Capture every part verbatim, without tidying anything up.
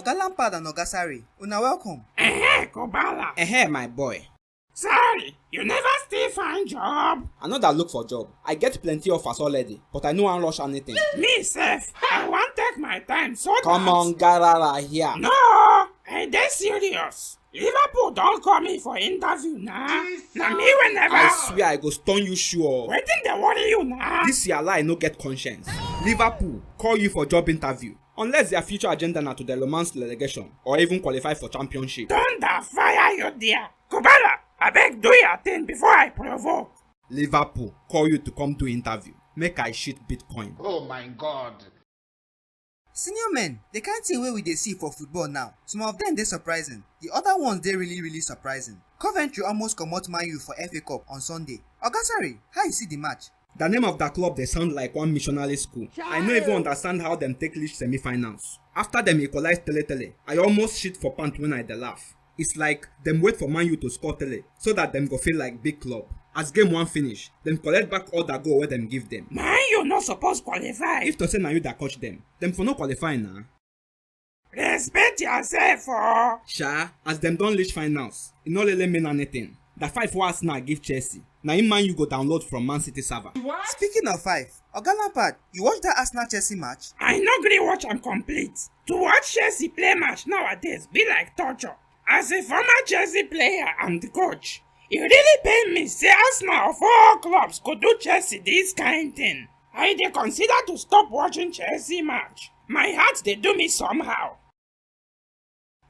Oga Lampard and Oga Sarri, una welcome. Eh, Kobala. Ehe, my boy. Sorry, you never still find job. I know that look for job. I get plenty offers already, but I no wan rush anything. Me sef, I wan take my time so Come that... on, Garara here. No, I dey serious. Liverpool don call me for interview na. Na me wey never... I swear I go stone you sure. Wetin dey worry you na? This your lie no get conscience. Liverpool call you for job interview. Unless their future agenda na to dey romance relegation or even qualify for championship. Thunder fire you there. Kobala, abeg do your thing before I provoke. Liverpool call you to come do interview. Make I shit Bitcoin. Oh my God. Senior men, the kind thing wey we dey see for football now, some of them dey surprising, the other ones dey really really surprising. Coventry almost comot Man U for F A Cup on Sunday. Oga Sarri, how you see the match? The name of the club dey sound like one missionary school. I no even understand how dem take reach semi-finals. After dem equalize tele tele, I almost shit for pant when I dey laugh. It's like dem wait for Man U to score tele so that dem go feel like big club. As game wan finish, dem collect back all the goal wey dem give dem. Man U no suppose qualify. If to say na you that coach dem, dem for no qualify na. Respect yourself o. Sha, as dem don reach finals, e no really mean anything. The five wey Arsenal give Chelsea, na im Man U go download from Man City server. Speaking of five, Oga Lampard, you watch that Arsenal Chelsea match? I no gree watch am complete. To watch Chelsea play match nowadays be like torture. As a former Chelsea player and coach, e really pain me say Arsenal of all clubs go do Chelsea this kind thing. I dey consider to stop watching Chelsea match. My heart dey do me somehow.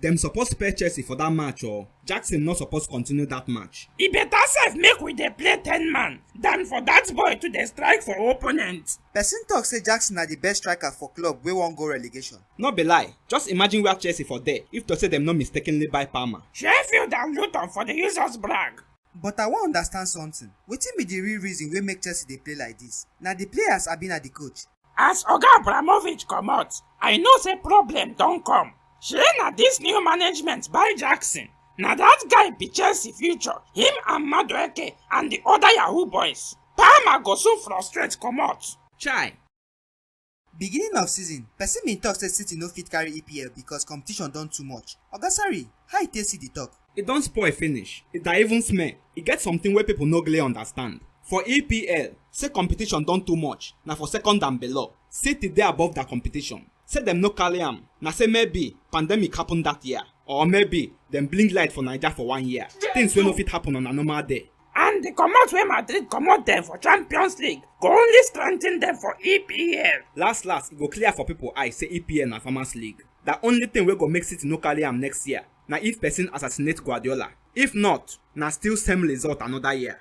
Dem suppose spare Chelsea for that match o. Jackson no suppose continue that match. E better sef make we dey play ten man than for that boy to dey strike for opponent. Person talk say Jackson na the best striker for club wey wan go relegation. No be lie, just imagine where Chelsea for dey if to say dem no mistakenly buy Palmer. Sheffield and Luton for dey use us brag. But I wan understand something. Wetin be the real reason wey make Chelsea dey play like this? Na the players abi na the coach? As Oga Abramovich comot, I know say problem don come. Shey na this new management buy Jackson? Na that guy be Chelsea future. Him and Madueke and the other Yahoo boys. Palmer go soon frustrate comot. Chai! Beginning of season, person bin talk say City no fit carry E P L because competition don too much. Oga Sarri, how you take see the talk? E don spoil finish. E da even smell. E get something wey people no gree understand. For E P L, say competition don too much, na for second and below. City dey above the competition. Say dem no carry am, na say maybe pandemic happen that year. Or maybe dem blink light for Naija for one year. Things wey no fit happen on a normal day. And the comot wey Madrid comot dem for Champions League go only strengthen dem for E P L. Last last, e go clear for people eye say E P L na farmers league. The only thing wey go make City no carry am next year na if person assassinate Guardiola. If not, na still same result another year.